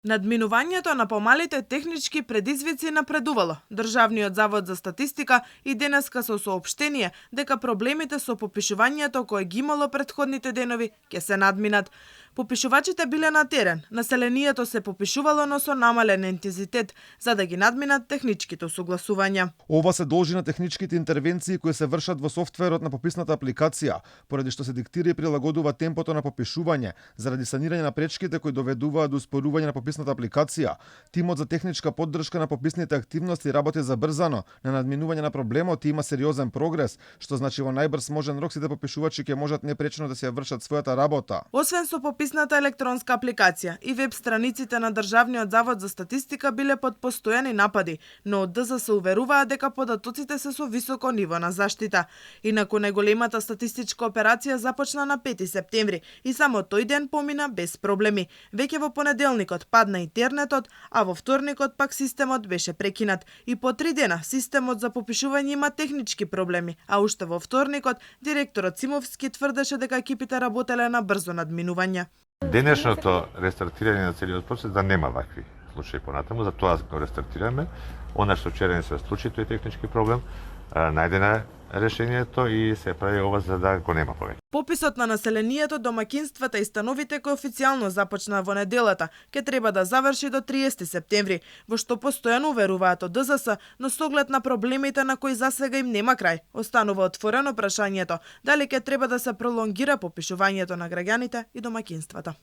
Надминувањето на помалите технички предизвици напредувало. Државниот завод за статистика и денеска со соопштение дека проблемите со попишувањето кои ги имало претходните денови ќе се надминат. Попишувачите биле на терен, населението се попишувало, но со намален интензитет, за да ги надминат техничките согласувања. Ова се должи на техничките интервенции кои се вршат во софтверот на пописната апликација, поради што се диктира и прилагодува темпото на попишување, заради санирање на пречките кои доведуваат до успорување на пописната апликација. Тимот за техничка поддршка на пописните активности работи забрзано на надминување на проблемот и има сериозен прогрес, што значи во најбрз можен рок сите попишувачи ќе можат непречено да се ја вршат својата работа. Освен со пописната електронска апликација и веб страниците на Државниот завод за статистика биле под постојани напади, но од ДЗС се уверуваат дека податоците се со високо ниво на заштита. Инаку најголемата статистичка операција започна на 5 септември и само тој ден помина без проблеми. Веќе во понеделникот падна интернетот, а во вторникот пак системот беше прекинат. И по 3 дена системот за попишување има технички проблеми, а уште во вторникот директорот Симовски тврдеше дека екипите работеле на брзо надминување. Денешното рестартирање на целиот процес да нема вакви случаи понатаму, за тоа го рестартираме. Она што вчера не се случи, тој технички проблем, најдена решението и се прави ова за да го нема повеќе. Пописот на населението, домакинствата и становите кој официјално започна во неделата, ќе треба да заврши до 30 септември, во што постојано уверуваат од ДЗС, но со оглед на проблемите на кои засега им нема крај, останува отворено прашањето дали ќе треба да се пролонгира попишувањето на граѓаните и домакинствата.